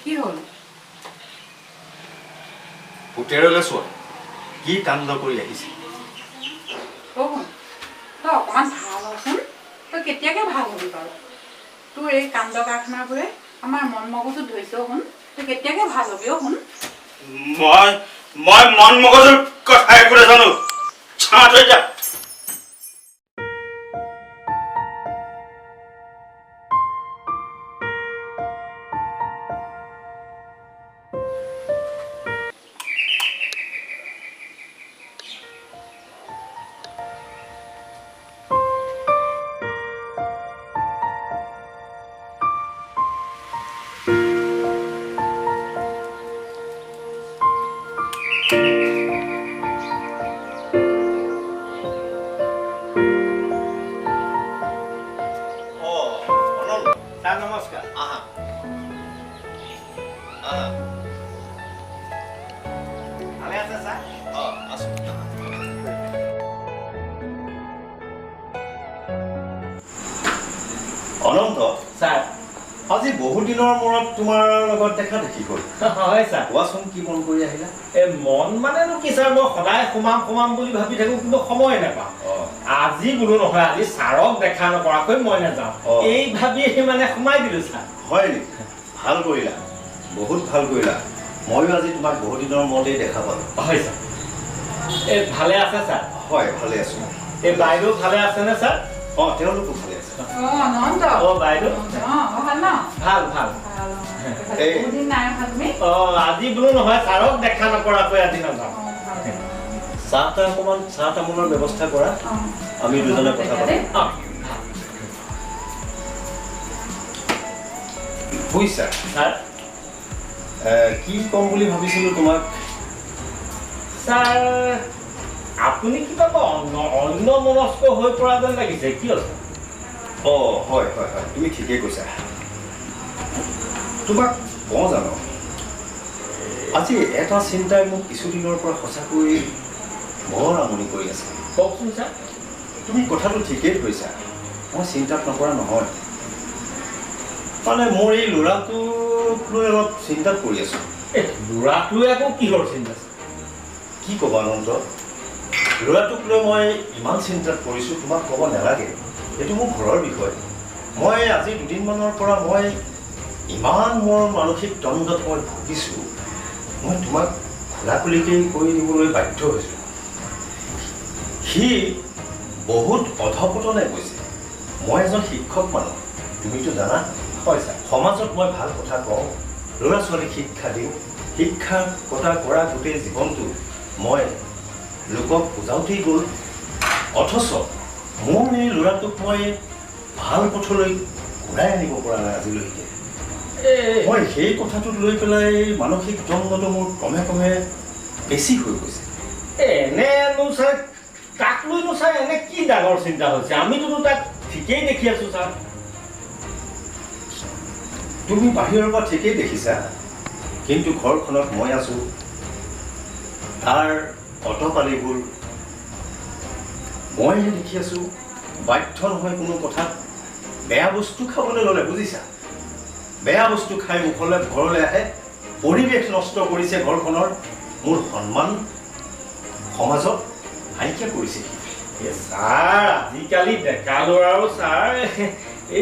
কি হ'ল? পুতেৰলৈ চোৱা কি কাণ্ড কৰি আহিছে। অ সোণ, তই অকণমান ভাল হচোন। তই কেতিয়াকে ভাল হবি বাৰু? তোৰ এই কাণ্ড কাৰখানাবোৰে আমাৰ মন মগজুত ধৰিছে। অ সোণ, তই কেতিয়াকে ভাল হবি? অ সোণ, মই মই মন মগজুৰ কথা একো নাজানো। ছাঁ যা। ছাৰ নমস্কাৰ। আহা আহা। ভালে আছে ছাৰ? অঁ, আছো। অনন্ত ছাৰ, আজি বহুত দিনৰ মূৰত তোমাৰ লগত দেখা দেখি হ'ল। হয় ছাৰ। কোৱাচোন, কি মন কৰি আহিলা? এই মন মানেনো কি ছাৰ, মই সদায় সোমাম সোমাম বুলি ভাবি থাকো, কিন্তু সময় নাপাওঁ। আজি বোলো নহয়, আজি ছাৰক দেখা নকৰাকৈ মই নাযাওঁ, এই ভাবিয়ে মানে সোমাই দিলো ছাৰ। হয় নেকি? ভাল কৰিলা, বহুত ভাল কৰিলা। ময়ো আজি তোমাক বহুত দিনৰ মূৰতেই দেখা পালোঁ। হয় ছাৰ। এই ভালে আছে ছাৰ? হয়, ভালে আছো। এই বাইদেউ ভালে আছেনে ছাৰ? অঁ, তেওঁলোকো ভালে আছে। অ অনন্ত। অ বাইদেউ। অ ভাল ন? ভাল ভাল। ভাল। বহুত দিন নাই অহা তুমি। অ আজি বোলো নহয়, ছাৰক দেখা নকৰাকৈ আজি নাযাওঁ। চাহ তাহ অকণমান, চাহ তামোলৰ ব্যৱস্থা কৰা, আমি দুজনে কথা পাতিম। বুজিছা ছাৰ, কি ক'ম বুলি ভাবিছিলোঁ তোমাক? ছাৰ, আপুনি কিবা অন্য মনস্ক হৈ পৰা যেন লাগিছে, কিয় ছাৰ? অঁ হয় হয় হয়, তুমি ঠিকেই কৈছা। তোমাক কওঁ জানো, আজি এটা চিন্তাই মোক কিছুদিনৰ পৰা সঁচাকৈ বৰ আমনি কৰি আছে। কওকচোন ছাৰ। তুমি কথাটো ঠিকেই কৈছা, মই চিন্তাত নকৰা নহয়, মানে মোৰ এই ল'ৰাটোক লৈ অলপ চিন্তাত পৰি আছোঁ। এই ল'ৰাটোৱে আকৌ কিহৰ চিন্তা? কি ক'বা অনন্ত, ল'ৰাটোক লৈ মই ইমান চিন্তাত পৰিছোঁ, তোমাক ক'ব নালাগে, এইটো মোৰ ঘৰৰ বিষয়। মই আজি দুদিনমানৰ পৰা মই ইমান মোৰ মানসিক দ্বন্দ্বত মই ভুগিছোঁ, মই তোমাক খোলাখুলিকৈ কৈ দিবলৈ বাধ্য হৈছোঁ। সি বহুত অধপতনে গৈছে। মই এজন শিক্ষক মানুহ, তুমিতো জানা। হয় ছাৰ। সমাজত মই ভাল কথা কওঁ, ল'ৰা ছোৱালীক শিক্ষা দিওঁ, শিক্ষা কটা কৰা গোটেই জীৱনটো মই লোকক বুজাওঁতেই গ'ল, অথচ মোৰ এই ল'ৰাটোক মই ভাল পথলৈ ঘূৰাই আনিব পৰা নাই আজিলৈকে। মই সেই কথাটোত লৈ পেলাই মানসিক দ্বন্দ্বটো মোৰ ক্ৰমে ক্ৰমে বেছি হৈ গৈছে। এনেনো ছাৰ, তাক লৈনো ছাৰ এনে কি ডাঙৰ চিন্তা হৈছে? আমিতো তাক ঠিকেই দেখি আছোঁ ছাৰ। তুমি বাহিৰৰ পৰা ঠিকেই দেখিছা, কিন্তু ঘৰখনত মই আছোঁ, তাৰ অতপালিবোৰ মইহে দেখি আছোঁ। বাধ্য নহয় কোনো কথাত বেয়া বস্তু খাবলৈ ল'লে, বুজিছা, বেয়া বস্তু খাই মুখলৈ ঘৰলৈ আহে, পৰিৱেশ নষ্ট কৰিছে ঘৰখনৰ, মোৰ সন্মান সমাজত নাইকিয়া কৰিছে। ছাৰ, আজিকালি ডেকা ল'ৰাৰো ছাৰ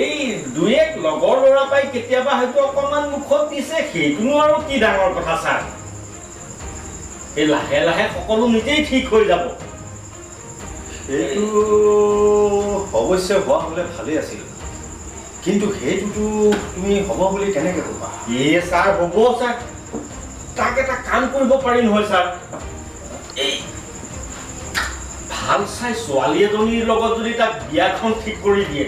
এই দুই এক লগৰ ল'ৰা পাই কেতিয়াবা হয়তো অকণমান মুখত দিছে, সেইটোনো আৰু কি ডাঙৰ কথা ছাৰ। এই লাহে লাহে সকলো নিজেই ঠিক হৈ যাব। সেইটো অৱশ্যে হোৱা হ'লে ভালেই আছিল, কিন্তু সেইটোতো তুমি হ'ব বুলি কেনেকৈ ক'বা? এই ছাৰ হ'ব ছাৰ, তাক এটা কাম কৰিব পাৰি নহয় ছাৰ। এই ভাল চাই ছোৱালী এজনীৰ লগত যদি তাক বিয়াখন ঠিক কৰি দিয়ে,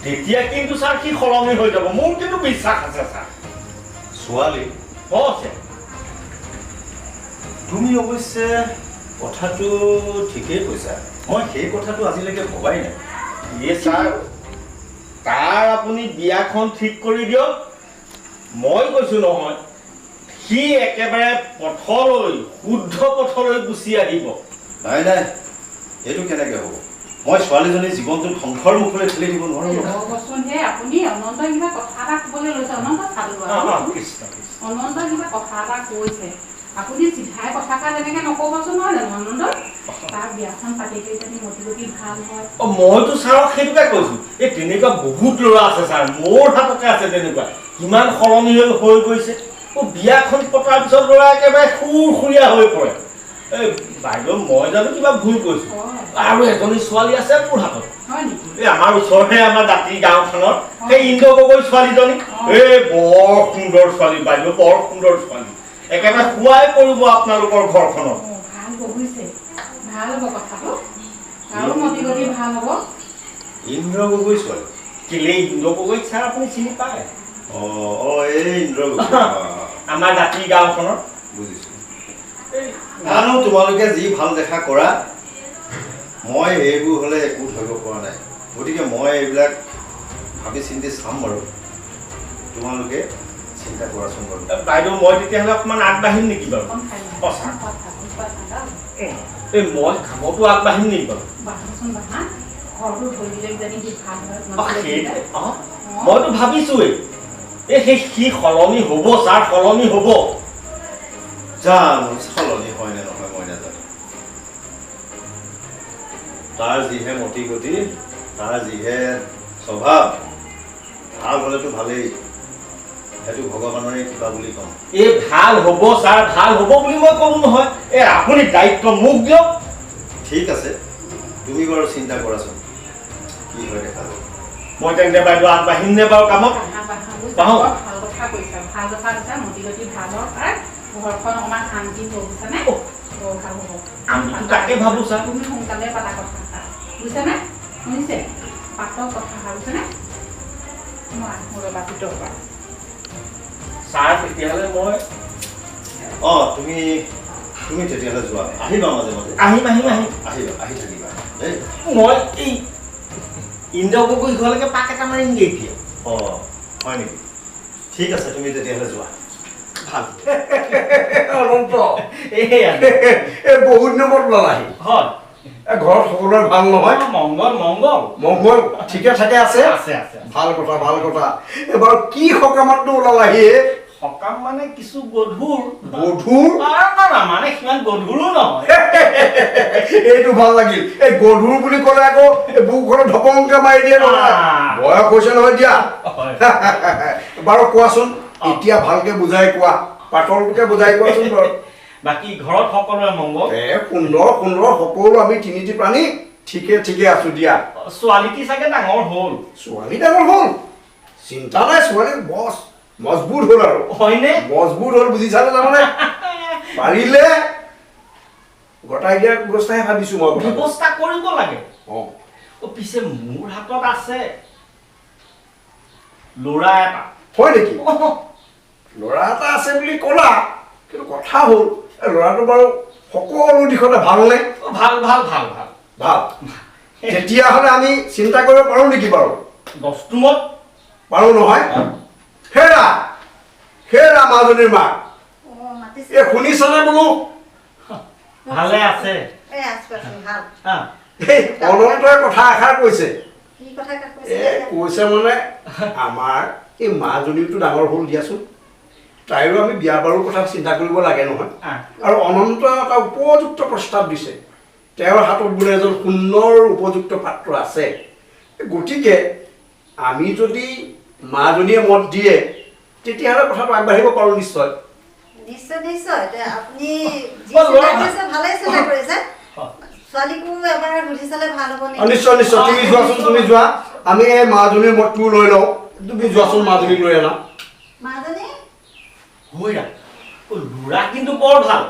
তেতিয়া কিন্তু ছাৰ সি সলনি হৈ যাব, মোৰ কিন্তু বিশ্বাস আছে ছাৰ। ছোৱালী? অঁ ছাৰ। তুমি অৱশ্যে কথাটো ঠিকেই কৈছা, মই সেই কথাটো আজিলৈকে ভবাই নাই। এই ছাৰ, তাৰ আপুনি বিয়াখন ঠিক কৰি দিয়ক, মই কৈছোঁ নহয়, সি একেবাৰে পথলৈ, শুদ্ধ পথলৈ গুচি আহিব। নাই নাই, এইটো কেনেকৈ হ'ব? মই ছোৱালীজনীৰ জীৱনটো ধ্বংসৰ মুখলৈ ঠেলি দিব নোৱাৰোঁ নহয়। ৰ'বচোন হে, আপুনি অনন্তই কিবা কথা এটা ক'বলৈ লৈছে। অনন্ত চালো, অনন্তই কিবা কথা এটা কৈছে, আপুনি চিধাই কথাষাৰ তেনেকে নক'বচোন, নহয় জানো অনন্ত? তাৰ বিয়াখন পাতিলে যদি মতি গতি ভাল হয়। অ, মইতো ছাৰক সেইটোকে কৈছো। এই তেনেকুৱা বহুত ল'ৰা আছে ছাৰ, মোৰ হাততে আছে তেনেকুৱা, কিমান সলনি হৈ গৈছে। অ, বিয়াখন পতাৰ পিছত ল'ৰা একেবাৰে সুৰসুৰীয়া হৈ পৰে। এই বাইদেউ, মই জানো কিবা ভুল কৈছো? আৰু এজনী ছোৱালী আছে মোৰ হাতত। এই আমাৰ ওচৰতে, আমাৰ দাঁতি গাঁওখনৰ সেই ইন্দ্ৰ গগৈ ছোৱালীজনী। এই বৰ সুন্দৰ ছোৱালী বাইদেউ, বৰ সুন্দৰ ছোৱালী, একেবাৰে শুৱাই পৰিব আপোনালোকৰ ঘৰখনত। ভাল হ'ব, বুজিছে, ভাল হ'ব কথাটো, আৰু মতি গতি ভাল হ'ব। ইন্দ্ৰ গগৈ ছোৱালী? কেলেই, ইন্দ্ৰ গগৈক ছাৰ আপুনি চিনি পায়? অ অ, এই ইন্দ্ৰ গগৈ আমাৰ দাঁতি গাঁওখনৰ। বুজিছো। জানো, তোমালোকে যি ভাল দেখা কৰা, মই এইবোৰ হ'লে একো ধৰিব পৰা নাই। গতিকে মই এইবিলাক ভাবি চিন্তি চাম বাৰু, তোমালোকে চিন্তা কৰাচোন বাৰু। বাইদেউ, মই তেতিয়াহ'লে অকণমান আগবাঢ়িম নেকি বাৰু? এই মই কামতো আগবাঢ়িম নেকি বাৰু? মইতো ভাবিছোৱেই, এই সেই সি সলনি হ'ব ছাৰ, সলনি হ'ব। জানো সলনি হয় নে নহয় মই নাজানো। তাৰ যিহে মতি গতি, তাৰ যিহে স্বভাৱ, ভাল হ'লেতো ভালেই, সেইটো ভগৱানৰে কৃপা বুলি ক'ম। এই ভাল হ'ব ছাৰ, ভাল হ'ব বুলি মই ক'লো নহয়। এই আপুনি দায়িত্ব মোক দিয়ক। ঠিক আছে, তুমি বাৰু চিন্তা কৰাচোন, কি হয় দেখা যাব। মই তেন্তে বাইদেউ আগবাঢ়িম নে বাৰু কামত? ভাল কথা কৈছা, ভাল কথা কৈছা। মতি গতি ভাল হওক, তাৰ ঘৰখন অকণমান শান্তি হ'ব, বুজিছানে? ভাল হ'ব, আমিতো তাকে ভাবোঁ ছাৰ। তুমি সোনকালে পাতা কথা, বুজিছানে? শুনিছে, পাতক কথা, বুজিছানে? মই আহোঁ ৰ'বা ভিতৰৰ পৰা। ছাৰ তেতিয়াহ'লে মই অঁ, তুমি তুমি তেতিয়াহ'লে যোৱা, আহিবা মাজে মাজে। আহিম আহিম আহিম, আহিবা, আহি থাকিবা দেই। মই এই ইন্দ্ৰ গগৈ ঘৰলৈকে পাক এটা মাৰিমগৈ এতিয়া। অঁ, হয় নেকি? ঠিক আছে, তুমি তেতিয়াহ'লে যোৱা। ভাল। অনন্ত, এই বহুত দিনৰ মূৰত ওলালাহি। হয়। ঘৰত সকলোৰে ভাল নহয়? মংগল মংগল মংগল, ঠিকে থাকে আছে? আছে আছে। ভাল কথা, ভাল কথা। এবাৰ কি সকামতনো ওলালাহি? সকাম মানে কিছু গধুৰ। গধুৰ? মানে সিমান গধুৰো নহয়। এইটো ভাল লাগিল। এই গধুৰ বুলি ক'লে আকৌ বুকুখনত ধপংকে মাৰি দিয়ে নহয়। বয়স হৈছে নহয় দিয়া। বাৰু কোৱাচোন এতিয়া ভালকে বুজাই কোৱা, পাতলটোকে বুজাই কোৱাচোন বাৰু। বাকী ঘৰত সকলোৰে মংগল? এ সুন্দৰ সুন্দৰ, সকলো আমি তিনিটি প্ৰাণী ঠিকে ঠিকে আছো দিয়া। ছোৱালীটি চাগে ডাঙৰ হ'ল? ছোৱালী ডাঙৰ হ'ল, চিন্তা নাই, ছোৱালী বছ মজবুত হ'ল আৰু। হয়নে? মজবুত হ'ল, বুজিছানে? তাৰমানে পাৰিলে গতাই দিয়াৰ ব্যৱস্থাহে ভাবিছো মই। ব্যৱস্থা কৰিব লাগে। অঁ, পিছে মোৰ হাতত আছে ল'ৰা এটা। হয় নেকি? ল'ৰা এটা আছে বুলি ক'লা, কিন্তু কথা হ'ল ল'ৰাটো বাৰু সকলো দিশতে ভালনে? ভাল ভাল ভাল ভাল ভাল। তেতিয়াহ'লে আমি চিন্তা কৰিব পাৰোঁ নেকি বাৰু? দস্তুমত পাৰোঁ নহয়? হেৰা হেৰা, মাজনীৰ মাক, এই শুনিছানে বোলো? ভালে আছে। এই অনন্তই কথা এষাৰ কৈছে। এই কৈছে মানে আমাৰ এই মাজনীওতো ডাঙৰ হ'ল দিয়াচোন, তাইৰো আমি বিয়া বাৰুৰ কথা চিন্তা কৰিব লাগে নহয়। আৰু অনন্ত এটা উপযুক্ত প্ৰস্তাৱ দিছে, তেওঁৰ হাতত বোলে এজন সুন্দৰ উপযুক্ত পাত্ৰ আছে। গতিকে আমি যদি মাজনীয়ে মত দিয়ে তেতিয়াহ'লে কথাটো আগবাঢ়িব পাৰোঁ। নিশ্চয় নিশ্চয় নিশ্চয়। আপুনি যি চিন্তা কৰিছে ভালেই চিন্তা কৰিছে। ছোৱালীকো এবাৰ সুধি চালে ভাল হ'ব নেকি? নিশ্চয় নিশ্চয়, তুমি যোৱাচোন, তুমি যোৱা, আমি এই মাজনীৰ মতটো লৈ লওঁ। তুমি যোৱাচোন, মাজনীক লৈ আনা। মাজনী ল'ৰা কিন্তু বৰ ভাল।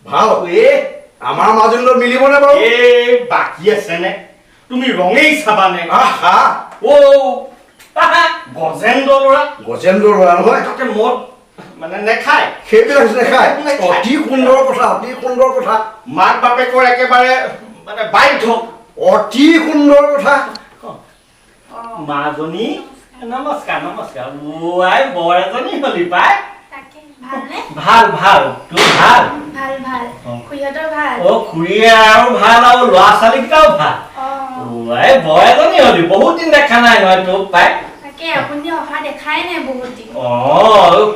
ভাল? এ আমাৰ মাজনীৰ লগত মিলিবনে বাৰু? এই বাকী আছেনে? তুমি ৰঙেই চাবানে? আহা, অ গজেন্দ্ৰ ল'ৰা। গজেন্দ্ৰ ল'ৰা নহয়, তাতে মদ মানে নেখায়, সেইবিলাক নেখায়। অতি সুন্দৰ কথা, অতি সুন্দৰ কথা। মাক বাপেকৰ একেবাৰে মানে বাধ্য। অতি সুন্দৰ কথা। মাজনী নমস্কাৰ নমস্কাৰ। আই বৰ এজনী হলি পাই। ভাল ভাল, তোৰ ভাল? ভাল ভাল। খুৰীহঁতৰ ভাল? অ, খুৰীয়ে আৰু ভাল, আৰু ল'ৰা ছোৱালীকেইটাও ভাল। এই বয় এজনী হলি বহুত দিন দেখা নাই নহয় তোক পাই। তাকে আপুনি অহা দেখাই নাই বহুত দিন। অ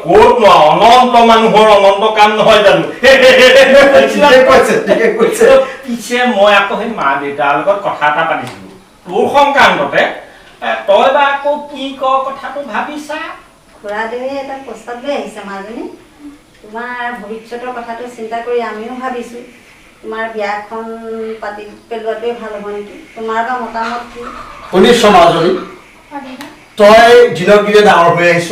ক'ত নো অনন্ত মানুহৰ অনন্ত কাম নহয় জানো? ঠিকে কৈছে, ঠিকে কৈছে। পিছে মই আকৌ সেই মা দেউতাৰ লগত কথা এটা পাতিছিলো তোৰ সংক্ৰান্ততে, তই বা আকৌ কি ক কথাটো ভাবিছা? খুৰাদেৱে এটা প্ৰস্তাৱ লৈ আহিছে মাজনী, তোমাৰ ভৱিষ্যতৰ কথাটো চিন্তা কৰি আমিও ভাবিছোঁ তোমাৰ বিয়াখন পাতি পেলোৱাটোৱে ভাল হ'ব নেকি? তোমাৰ বা মতামত কি? শুনিছ মাজনী, তই দিনক দিনে ডাঙৰ হৈ আহিছ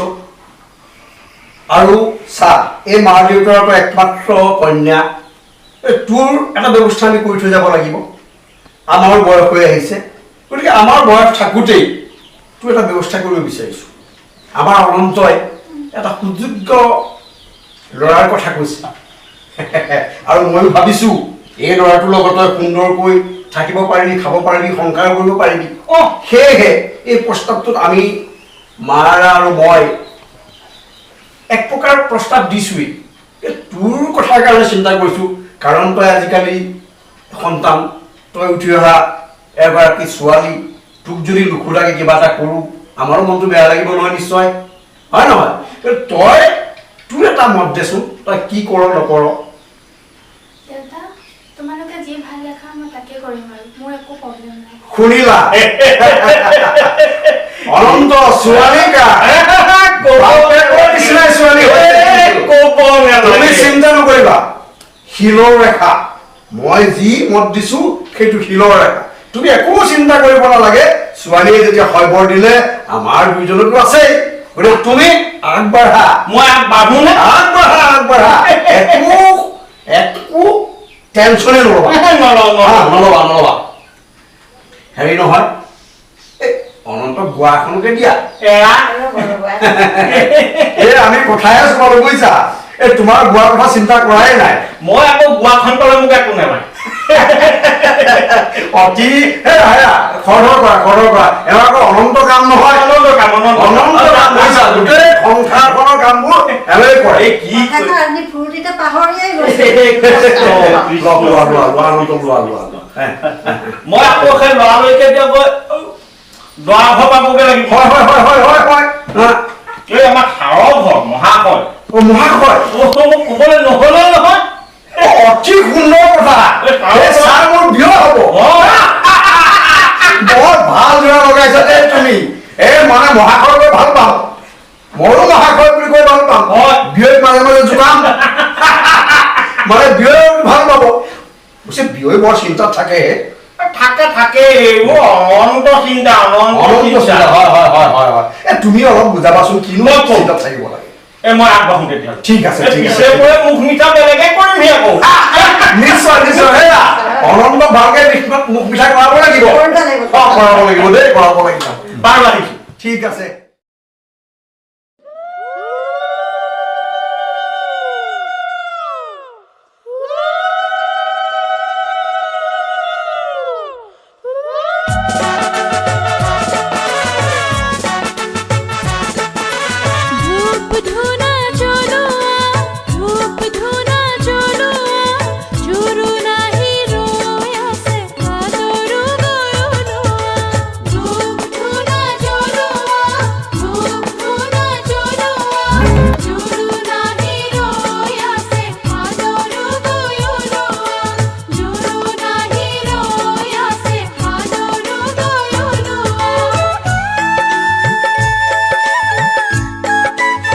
আৰু চা এই মা দেউতাৰ তই একমাত্ৰ কন্যা, তোৰ এটা ব্যৱস্থা আমি কৰি থৈ যাব লাগিব। আমাৰো বয়স হৈ আহিছে, গতিকে আমাৰ বয়স থাকোঁতেই তোৰ এটা ব্যৱস্থা কৰিব বিচাৰিছোঁ। আমাৰ অনন্তই এটা সুযোগ্য ল'ৰাৰ কথা কৈছে আৰু ময়ো ভাবিছোঁ এই ল'ৰাটোৰ লগত তই সুন্দৰকৈ থাকিব পাৰিবি, খাব পাৰিবি, সংসাৰ কৰিব পাৰিবি। অঁ, সেয়েহে এই প্ৰস্তাৱটোত আমি মাৰা আৰু মই এক প্ৰকাৰ প্ৰস্তাৱ দিছোঁৱেই। তোৰ কথাৰ কাৰণে চিন্তা কৰিছোঁ, কাৰণ তই আজিকালি সন্তান, তই উঠি অহা এগৰাকী ছোৱালী, তোক যদি নুখুলাকৈ কিবা এটা কৰোঁ আমাৰো মনটো বেয়া লাগিব নহয় নিশ্চয়, হয় নহয়? তই তোৰ এটা মত দেচোন, তই কি কৰ নকৰ। শুনিলা অনন্ত ছোৱালী ছোৱালী, তুমি চিন্তা নকৰিবা, শিলৰ ৰেখা মই যি মত দিছো সেইটো শিলৰ ৰেখা, তুমি একো চিন্তা কৰিব নালাগে। ছোৱালীয়ে যেতিয়া হয়বৰ দিলে আমাৰ দুইজনতো আছেই, গতিকে তুমি আগবাঢ়া। মই আগবাঢ়ো নে? আগবাঢ়া, আগবাঢ়া, একো একো টেনচনে নল'বা, নল'বা, নল'বা। হেৰি নহয়, এই অনন্ত গোৱাখনকে দিয়া। এই আমি কথাই আছো বাৰু, বুজিছা, এই তোমাৰ গোৱাৰ কথা চিন্তা কৰাই নাই। মই আকৌ গোৱাখন পালে মোক একো নালাগে। অতি খৰধৰ কৰা, খৰধৰ কৰা, এওঁ আকৌ অনন্ত কাম নহয়, অনন্ত কাম, অনন্ত কাম, বুজিছা, গোটেই সংসাৰখনৰ কামবোৰ এওঁৱে কৰে। কি লোৱা লোৱা লোৱা অনন্ত, লোৱা লোৱা লোৱা। মই আকৌ সেই লৰালৰিকে এতিয়া গৈ দৰা ঘৰ পাবগৈ লাগিব। হয় হয় হয় হয় হয় হয়। এই আমাৰ সাৰৰ ঘৰ মহাশয়। অ মহাশয়, মোক ক'বলৈ নহ'লে নহয়। অতি সুন্দৰ কথা, ছাৰ মোৰ বিয়া হ'ব। বৰ ভাল যোৰা লগাইছা দেই তুমি। এই মানে মহাশয় কৈ ভাল পাওঁ, ময়ো মহাশয় বুলি কৈ ভাল পাওঁ। বিয়ৈক মাজে মাজে জোকাম, মানে বিয়ৈ ভাল পাব। বিয়ৈ বৰ চিন্তাত থাকে, থাকে থাকে, অনন্ত চিন্তা, অনন্ত চিন্তা। হয় হয় হয় হয় হয়। এই তুমি অলপ বুজাবাচোন কিনো চিন্তাত থাকিব লাগে। এই মই আগবাঢ়ো তেতিয়া। ঠিক আছে, ঠিক আছে। মুখ মিঠা বেলেগে কৰিমহি আকৌ। নিশ্চয় নিশ্চয়। সেয়া অনন্ত ভালকে মুখ মিঠা কৰাব লাগিব। অ কৰাব লাগিব দেই, কৰাব লাগিব। বাৰু আহিছো। ঠিক আছে।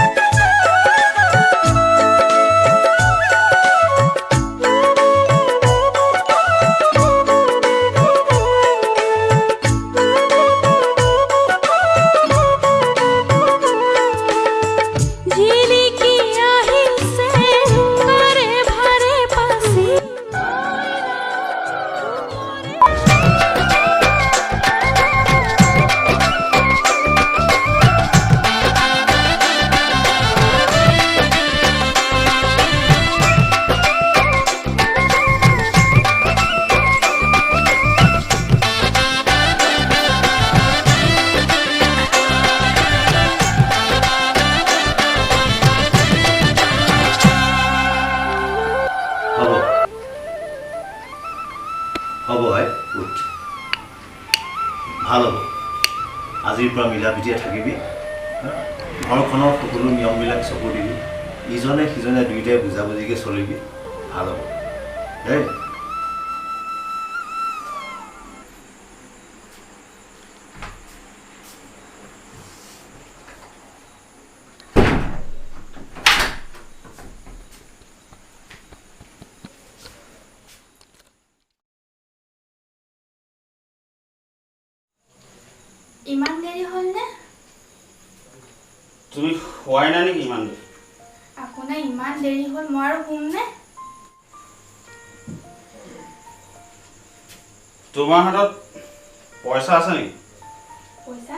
Thank you. পৰা মিলা প্ৰীতিৰে থাকিবি, ঘৰখনৰ সকলো নিয়মবিলাক চকু দিবি, ইজনে সিজনে দুয়োটাই বুজাবুজিকৈ চলিবি, ভাল হ'ব দেই। ইমান দেৰি হ'লনে? তুমি শুৱাই নাই নেকি ইমান দেৰি? আপোনাৰ ইমান দেৰি হ'ল, মই আৰু শুমনে? তোমাৰ হাতত পইচা আছে নেকি? পইচা?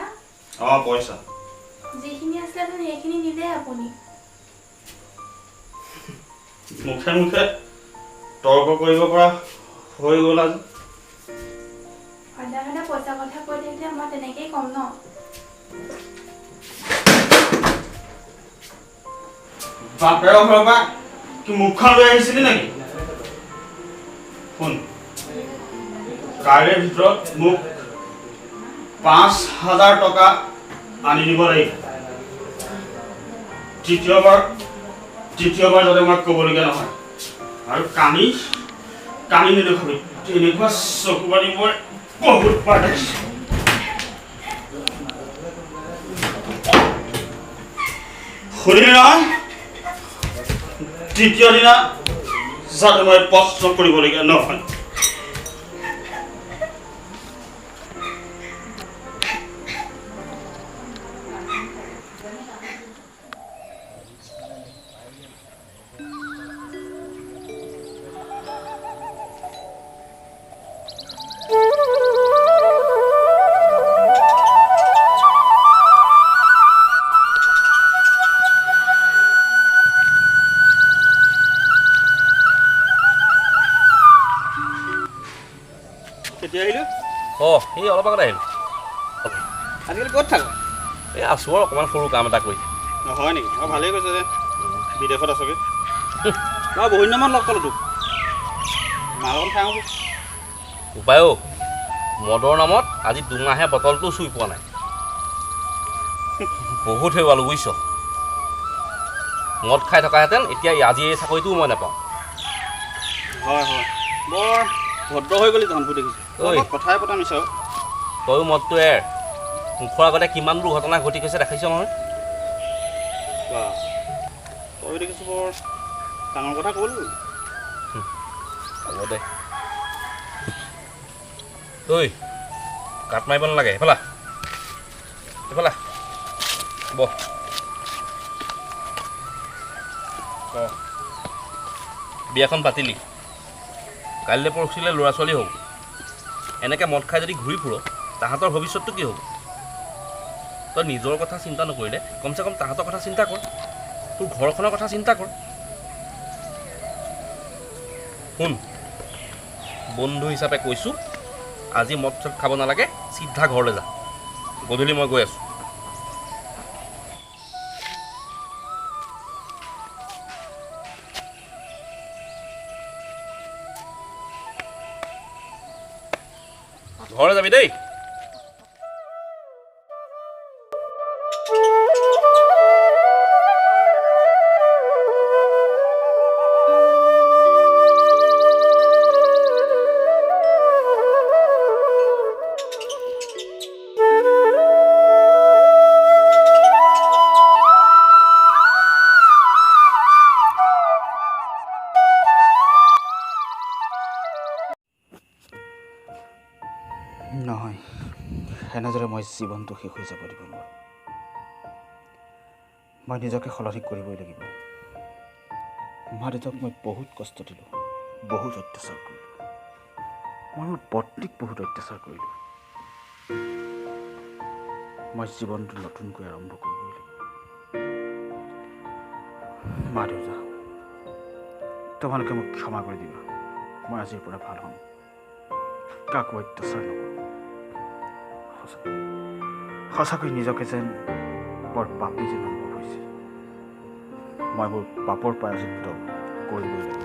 অঁ, পইচা। যিখিনি আছিলে সেইখিনি নিলে আপুনি। মুখে মুখে তৰ্ক কৰিব পৰা হৈ গ'ল আজি। সদায় সদায় পইচা কথা কৈ থাকিলে মই তেনেকেই ক'ম ন। বাপেৰৰ ঘৰৰ পৰা কি মুখখন লৈ আহিছিলি নেকি? শুন, কাইলৈৰ ভিতৰত মোক 5000 টকা আনি দিব লাগিব। তৃতীয়বাৰ যাতে মই ক'বলগীয়া নহয়। আৰু কানি কানি নেদেখুৱাবি, তেনেকুৱা চকু পানী মই বহুত বাৰ দেখিছোঁ। শুনিলি নহয়? তৃতীয় দিনা যাতে মই প্ৰশ্ন কৰিবলগীয়া নহয়। অঁ, এই অলপ আগত আহিলোঁ। আজিকালি ক'ত থাক? এই আছোঁ আৰু অকণমান সৰু কাম এটা কৰি। হয় নেকি? অঁ, ভালেই কৈছে যে বিদেশত আছগৈ। মই বহুত দিনমান লগ পালোঁ তোক, মাল অকণ খাই আহোঁ। উপায় অ', মদৰ নামত আজি দুমাহে বটলটো চুই পোৱা নাই। বহুত হেৰুৱালোঁ বুজিছ। মদ খাই থকাহেঁতেন এতিয়া আজি এই চাকৰিটোও মই নাপাওঁ। হয় হয়, বৰ ভদ্ৰ হৈ গ'লি তহঁতবোৰ দেখিছোঁ। কথাই পতা মিছা। তয়ো মদটো এৰ। মুখৰ আগতে কিমানবোৰ ঘটনা ঘটি গৈছে দেখিছ নহয়। তয়ো দেখিছোঁ বৰ ডাঙৰ কথা ক'ল। হ'ব দে। ঐ, কাট মাৰিব নালাগে, এইফালা এইফালা বহ। বিয়াখন পাতিলি, কাইলৈ পৰহিলৈ ল'ৰা ছোৱালী হ'ব। এনেকৈ মদ খাই যদি ঘূৰি ফুৰ, তাহাঁতৰ ভৱিষ্যতটো কি হ'ব? তই নিজৰ কথা চিন্তা নকৰিলে কমচে কম তাহাঁতৰ কথা চিন্তা কৰ, তোৰ ঘৰখনৰ কথা চিন্তা কৰ। শুন, বন্ধু হিচাপে কৈছোঁ, আজি মদ চদ খাব নালাগে, চিধা ঘৰলৈ যা। গধূলি মই গৈ আছোঁ। ঘৰলৈ যাবি দেই। নহয়, এনেদৰে মই জীৱনটো শেষ হৈ যাব দিব নোৱাৰোঁ। মই নিজকে সলনি কৰিবই লাগিব। মা দেউতাক মই বহুত কষ্ট দিলোঁ, বহুত অত্যাচাৰ কৰিলোঁ, মই মোৰ পত্নীক বহুত অত্যাচাৰ কৰিলোঁ। মই জীৱনটো নতুনকৈ আৰম্ভ কৰিবই লাগিব। মা দেউতা, তোমালোকে মোক ক্ষমা কৰি দিবা। মই আজিৰ পৰা ভাল হ'ম, কাকো অত্যাচাৰ নকৰোঁ। সঁচাকৈ নিজকে যেন বৰ পাপী যেন অনুভৱ হৈছে। মই মোৰ পাপৰ প্ৰায়শ্চিত্ত কৰিবই লাগিব।